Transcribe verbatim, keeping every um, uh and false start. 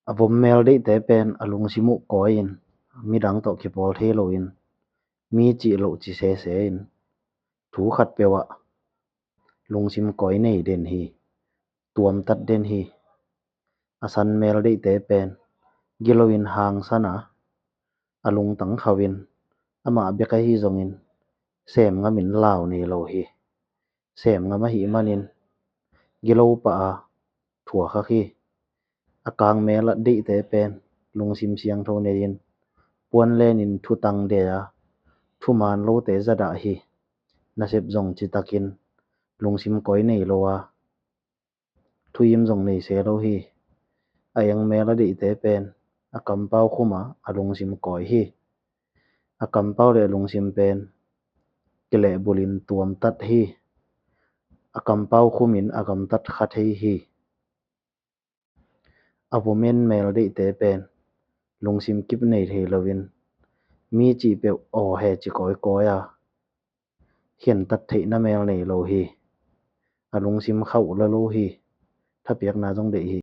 A vom mel deihte pen a lungsim uh kawi-in, midang tawh kipawl thei loin, mi cih loh ci sese in, thu khat peuh ah lungsim kawi nei den hi, tuamtat den hi. A san mel deihte pen giloin hangsan a, a lungtang khauhin amah bek ahi zongin sem ngamin lau nei lo hi. Sem ngam ahih manin gilo pah a thuakhak hi. A kang mel a deihte pen lungsim siangtho nei-in puanlenin thutang de a, thuman lote zadah hi. Nasep zong citakin lungsim kawi nei lo a, thuim zong nei se lo hi. A eng mel a deihte pen a kampau khum a, a lungsim kawi hi. A kampau le a lungsim pen kilehbulhin tuamtat hi. A kampau khumin a gamtat kha thei hi. A vumen mel deihte pen lungsim kip nei thei loin, mi cih peuh aw he ci kawikawi a, khentat theihna mel nei lo hi. A lungsim khauh la lo hi. Thapiakna zong deih hi.